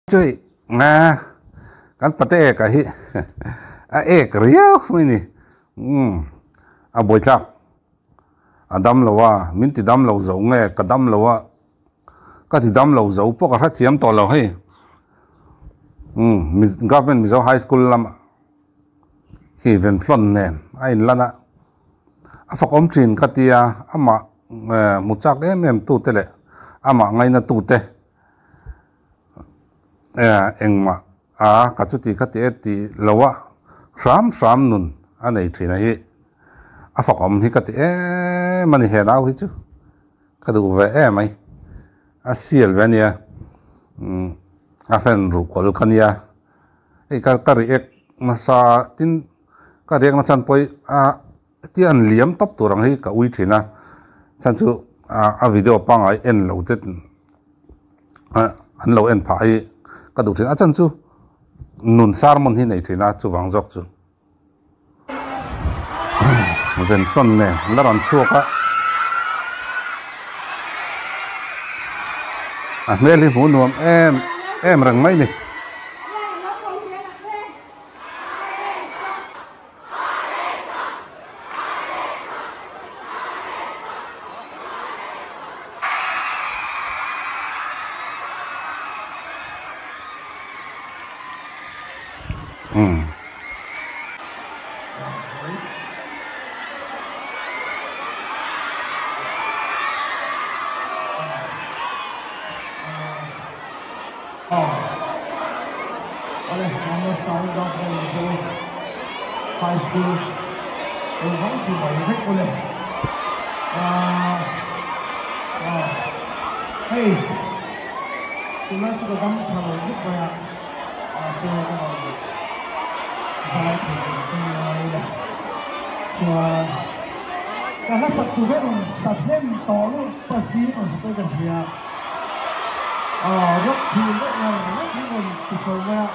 Chui nga kan pate ek ah hi a ek riau mai ni umm a buaithlak a dam lo a min ti dam lo zo nge ka dam lo a ka ti dam lo zo pawh ka hrethiam tawh lo hei umm government mizo high school lamah khi venflon nen a inlan a a fakawm thin ka tia amah hmu chak em em tute leh amah ngaina tute. Engmah a ka chuti kha ti e ti lo a, hram hram nun a nei thin a hi a fakawm hi ka ti em a ni he nau hi chu ka duh ve em mai a sial ve a nia a fan ruhkawl ka nia hei ka ka react nasa tin ka react na chhan pawh hi a Hetia an liam tawp tur ang hi ka ui thin a, chhan chu a video pangngai en lo te an lo en phah hi ka duh thin a, chhan chu nun sermon hi nei thin a chuvang zawk chu vensawn nen la rawn chhuak a, a hmel hi hmuh nuam em em reng mai ni. High School engvang chu mai vek awle aah hei tunlai chu ka dam tha lo vek mai a mahse ka rawn zai thei tur chu ngai ila chuan ka hla sak tur hian rawn sa hnem tawh luh pahnih rawn sa chuan ka hria aah rawk phur deuh ngar vek hi rawn ti chho mai a.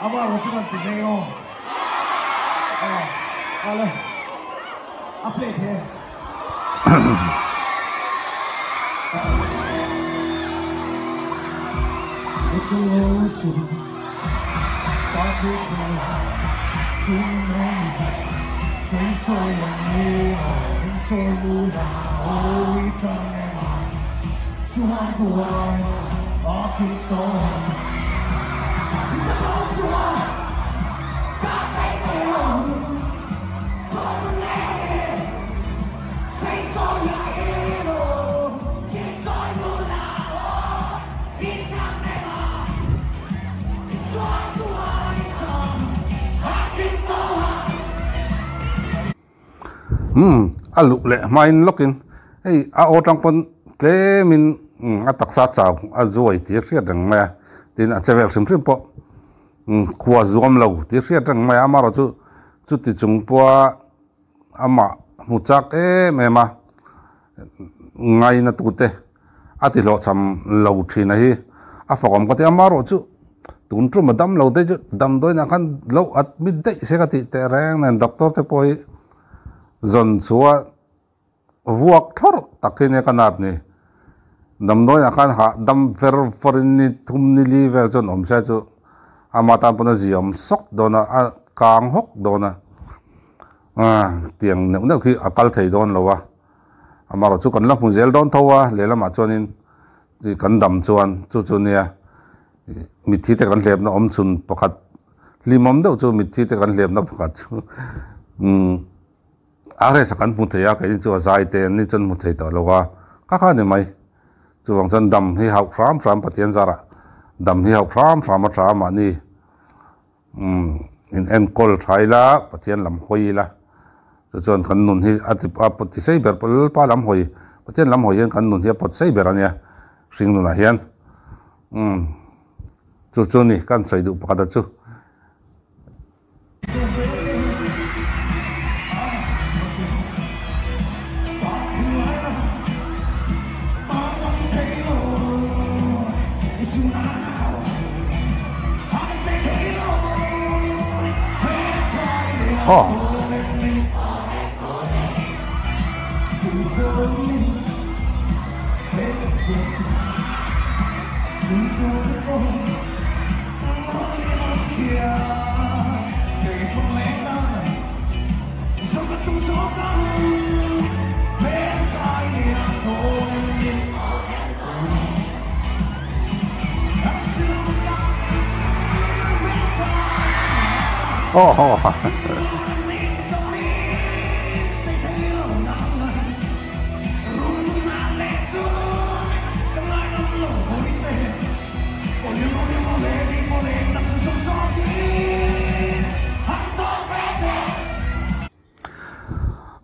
Amah rawh chu kan ti ve aw. Aw, ale. A play thei e. Umm a luh leh hmain lawkin hei a aw tang pawn tlemin a taksa chau a zuai tih a hriat reng mai a tin a che vel hrim hrim pawh khua zuam lo tih a hriat reng mai a amaherawhchu chuti chung pawha amah hmu chak em em a ngaina tute a ti hlawhchham lo thin a hi a fakawm ka ti a amaherawhchu tun tum a dam lo te chu damdawiinah khan lo admit daih se ka tih teh reng nen doctor te pawh hi zawn chhuah vuak thlawrh tak hi nia ka nat ni damdawiinah khan hah dam fer fawrin ni thum ni li vel chuan awm se chu ama tan pawn a ziawm sawk dawn a a kang hawk dawn a tiang neuh neuh khi a kal thei dawn lo a. Amaherawh chu kan la hmu zel dawn tho a, lehlamah chuanin kan dam chuan chu chu nia mitthi te kan hlepna awm chhun pakhat hlimawm deuh chu mitthi te kan hlepna pakhat chu umm a resa kan hmu thei a keini chu a zai te an ni chuan hmu thei tawh lo a kha kha ni mai chuvang chuan dam hi hauh hram hram Pathian zarah dam hi hauh hram hram a tha a mahni Umm in enkawl tha ila, Pathian lam hawi ila, chu chuan kan nun hi a ti a pawt ti sei ber Lalpa lam hawi, Pathian lam hawi hian kan nun hi a pawt sei ber a nia, hring nunah hian. Umm chu chu ni kan sawi duh pakhat a chu. Aw.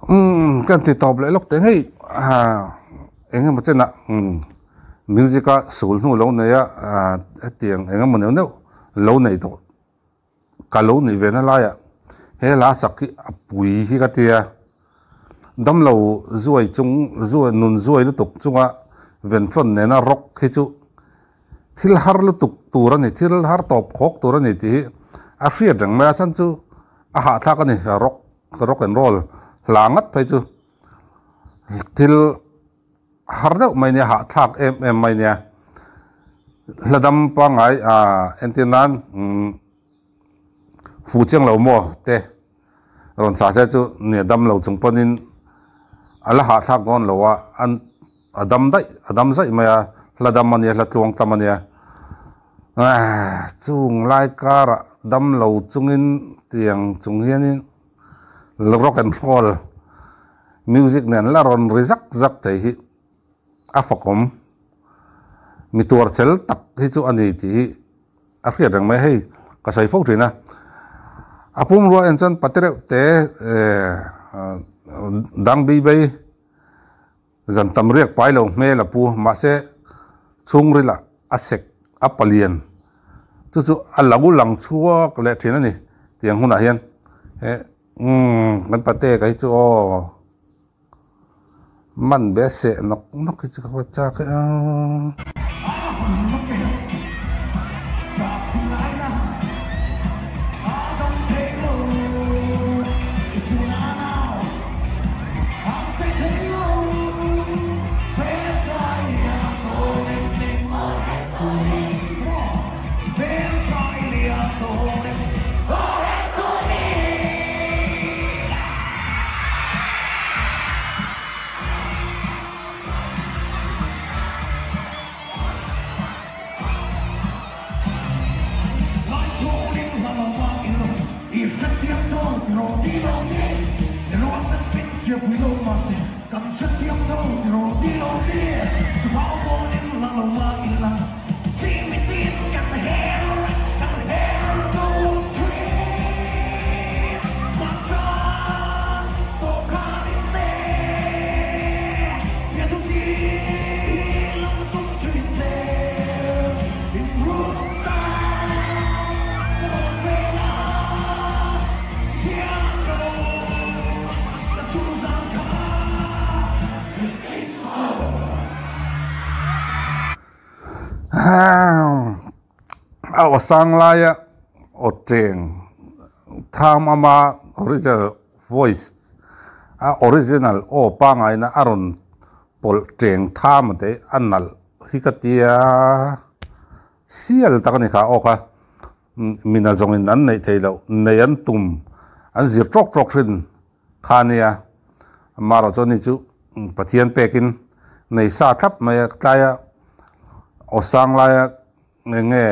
Umm kan ti tawp leh lawk teh hei eng emaw chenah music a sul hnu lo nei a hetiang eng emaw neuh neuh lo nei tawh ka lo nuih ve na laiah he hla sak hi a pui hi ka tia damlo zuai chung zuai nun zuai lutuk chunga venflawn nena rock hi chu thil har lutuk tur a ni thil har tawp khawk tur a ni tih hi a hriat reng mai a chhan chu a hahthlak a ni rock rock and roll hla ngat phei chu thil har deuh mai nia hahthlak em em mai nia hla dam pangngai ah entir nan umm fu chiang lo maw te rawn chah se chu nia dam lo chung pawhin a la hahthlak dawn lo a an a dam daih a dam zaih mai a hla dam a nia hla tluang tam a nia ah chung lai karah dam lo chungin tiang chung hianin rock and roll Music nen la rawn ri zak zak thei hi a fakawm. Mi tuar chel tak hi chu a ni tih hi a hriat reng mai a, hei ka sawi fo thin a. A pumrua en chuan pate reuh te dang bei bei zan tam riak pai lo hmel a pu mahse chhungril ah a sek a palian chu chu a lo lang chhuak leh thin a ni tiang hunah hian he Umm kan pate ka hi chu aw man be seh nawk nawk hi chu ka va chak e aw. A aw sang laia aw teng tham ama original voice a original aw pangaina a rawn pawlh teng tham a te a nalh hi ka tia sial tak a ni kha aw kha mina zawngin an neih theih loh nei an tum an zir tawk tawk thin kha a nia amaherawh chuan ni chu Pathian pekin nei sa thlap mai a tlaia aw sang laia eng nge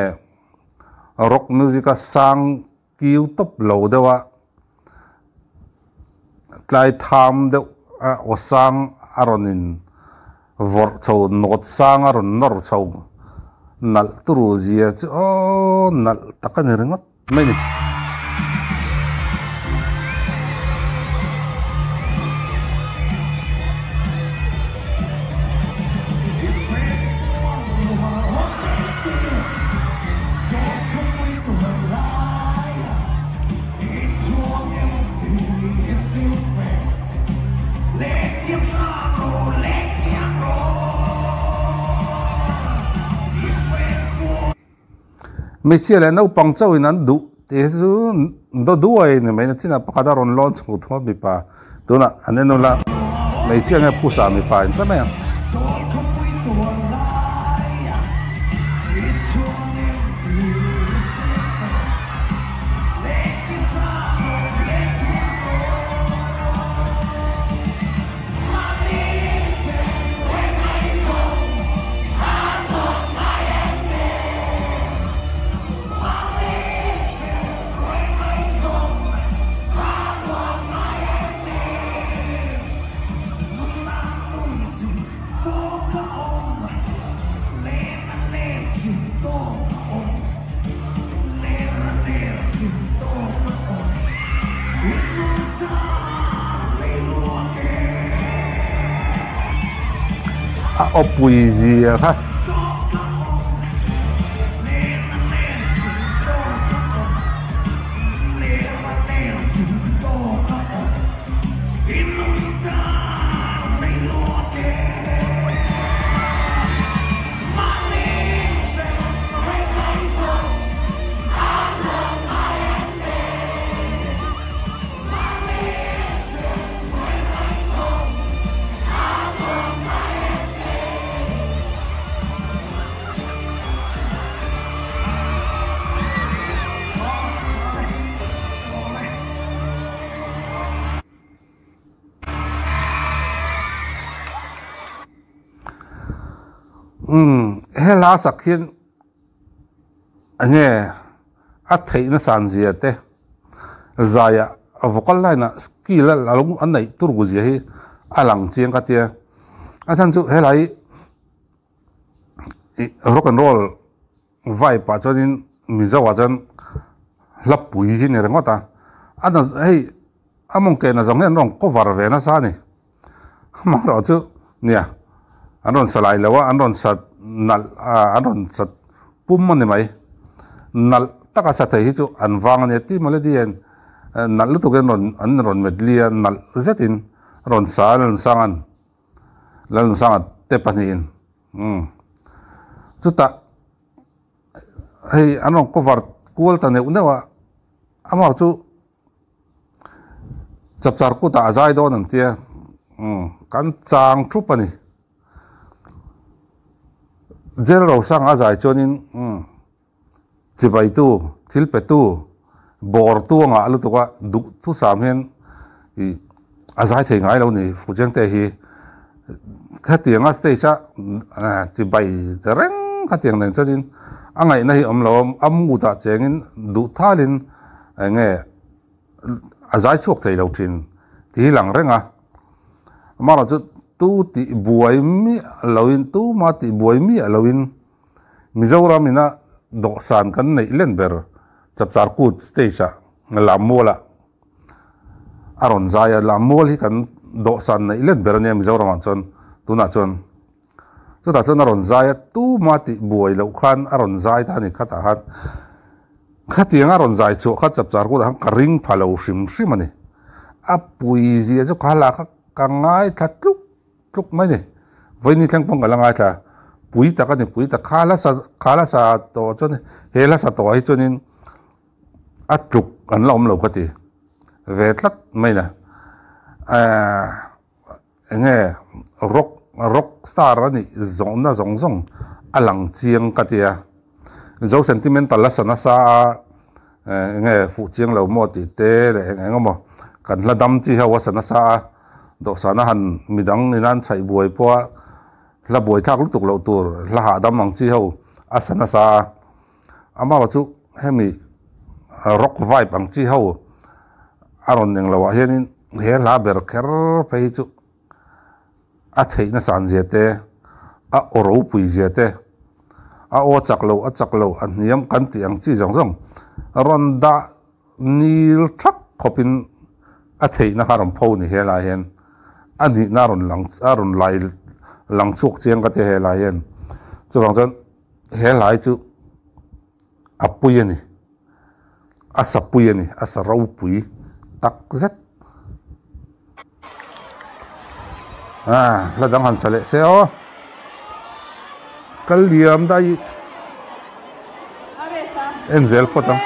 rock music a sang kiu tawp lo deuh a tlai tham deuh a aw sang a rawn in vawrh chho nawt sang a rawn nawr chho nalh turu zia chu aw nalh tak a ni ringawt mai a ni. Hmeichhia leh naupang chauhin an duh tih hi chu daw duai ni mai na chinah pakhat a rawn lawn chho thung a mipa tunah an en ula hmeichhia nge phusa mipa in tla mai ang. A aw pui zia kha. Umm he hla sak hian enge a theihna san zia te zaia vocal line ah skill a lo a neih tur zia hi a lang chiang ka tia a chhan chu helai ih rock and roll vibe ah chuanin Mizo ah chuan hla pui hi ni ringawt a a na hei a mawng ke na zawng hi an rawn cover ve nasa a ni amaherawh chu nia an rawn sa lai lo a an rawn sa nalh an rawn sa pum a ni mai nalh taka sa thei hi chu an vang a nia tih melody hian nalh lutuk hi an rawn an rawn medley a nalh zetin a rawn sa a Lalnunsanga'n Lalnunsanga te pahnihin umm chutah hei an rawn cover kual ta neuh neuh a amah chu chapchar kutah a zai dawn an tia umm kan chang thup a ni Jail Rosanga a zai chuanin umm. Chibaitu, thil petu, bawrtu a ngah lutuk a, duh thusam hian ih a zai thei ngai lo ni Fuchengte hi. Khatianga stage a chibai ta reng khatiang nen chuanin a ngaihna hi awm lo a, a mood ah chengin duh thalin eng nge a zai chhuak thei lo thin tih hi lang reng a. Amaherawhchu tu tih buai miah loin tuma tih buai miah loin Mizoram ina dawhsan kan neih len ber Chapchar Kut stage ah Lammual ah a rawn zai a, Lammual hi kan dawhsan neih len ber a nia Mizoram ah chuan tunah chuan chutah chuan a rawn zai a tuma tih buai loh khan a rawn zai ta a ni khatah khan khatiang a rawn zai chhuah kha Chapchar Kut ah khan ka ring pha lo hrim hrim a ni a pui zia chu ka la kha ka ngaithla tluk Tluk mai ni. Vawiini thleng pawng ka la ngaithla. Pui tak a ni, pui tak. Kha la sa, kha la sa tawh chuan he la sa tawh ah hi chuanin a tluk an la awm lo ka ti ve tlat mai na. Ehh eng nge rock, rock star a nih zawhna zawng zawng a lang chiang ka ti a. Zo sentimental la sa nasa a, eng nge fuh chiang lo maw tih te leh eng eng emaw kan hla dam chi ho a sa nasa a. Dawhsana han midang inan chhaih buai pawha hla buai thlak lutuk loh tur hla hahdam ang chi ho a sa nasa a, amaherawh chu hemi rock vibe ang chi ho a rawn eng loh ah hianin he hla ber kher phei hi chu a theih nasa an zia te, a aw ropui zia te, a aw chak lo a chak lo a hniam kan tih ang chi zawng zawng rawn dah Nil thap khawpin a theihna kha a rawn pho ni helai hian a nihna a rawn lang a rawn lai lang chhuak chiang ka ti helai hian chuvang chuan he hlai chu a pui a ni a sa pui a ni a sa ropui tak zet ah hla dang han sa leh se aw kal liam daih en zel phawt ang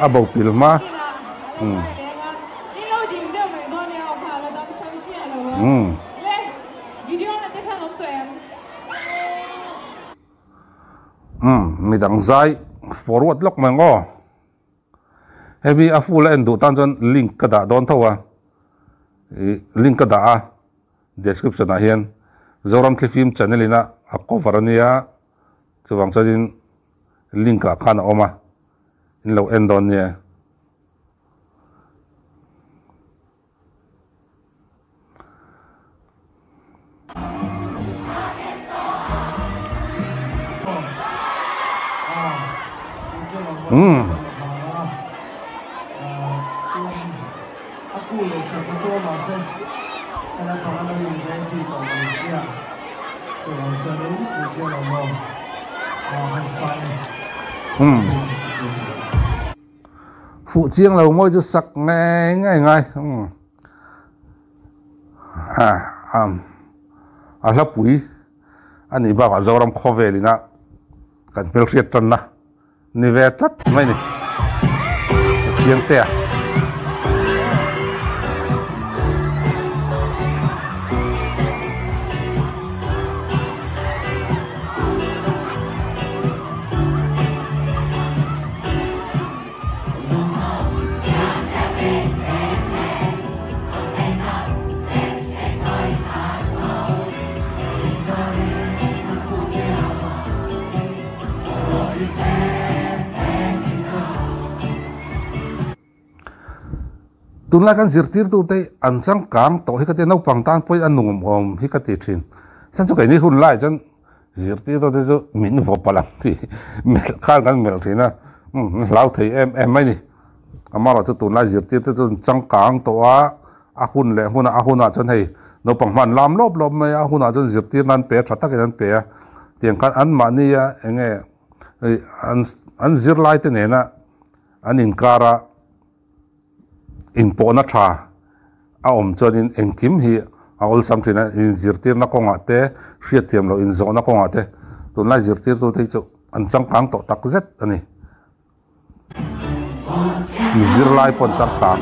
a bo pil hma umm umm midang zai forward lawk mai ang aw. Hemi a full a en duh tan chuan link ka dah dawn tho a, ih link ka dah a description ah hian Zoram Thlifim channel in a a cover a nia chuvang chuanin link ah khan a awm a in lo en dawn nia. Umm. Umm. Fuh chiang lo mawi chu sak ngei ngei ngai. Umm. A hla pui a nih bakah Zoram khawvel ina kan hmelhriat tanna ni ve tlat mai ni. Chiang te a. Tunlai kan zirtirtute an changkang tawh hi ka ti a, naupang tan pawhin a nuamawm hi ka ti thin. Chuan chu keini hun lai chuan zirtirtute chu min vaw palh ang tih melh khan kan melh thin a, umm hlau thei em em mai ni. Amaherawhchu tunlai zirtirte chu an changkang tawh a, a hun leh hmunah a hunah chuan hei naupang hman lam lawp lawp mai a, a hunah chuan zirtirna an pe a, tha takin an pe a, tiang khan anmahnia eng nge an an zirlaite nena an inkara inpawhna tha a awm chuanin engkim hi a awlsam thin a, inzirtirna kawngah te, hriatthiam loh inzawhna kawngah te tunlai zirtirtute hi chu an changkang tawh tak zet a ni. Zirlai pawh an changkang.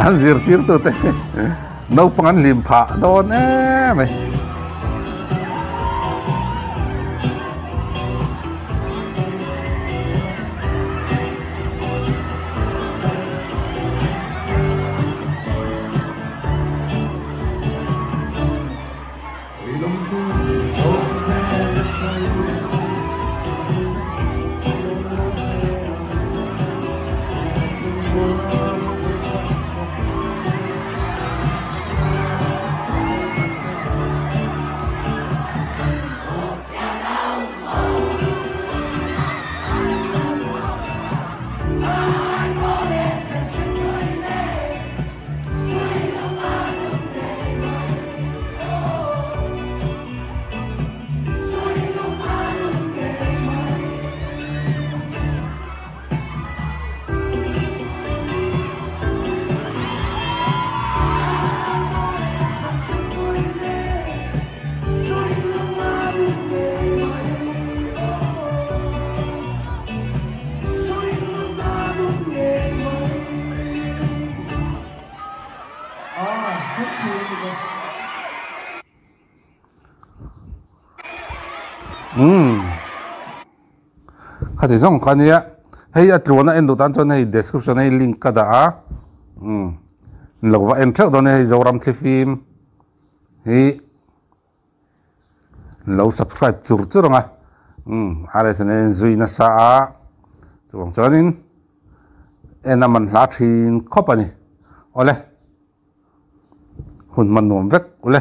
An zirtirtute naupang an hlim phah dawn em mai. Umm khati zawng kha nia hei a tluan a en duh tan chuan hei description hei link ka dah a umm lo va en theuh dawn a hei Zoram thlifim hi. Lo subscribe chur chur ang a, umm RS nen en zui nasa a, chuvang chuanin en a man hla thin khawp a ni. Awle, hun hman nuam vek ule.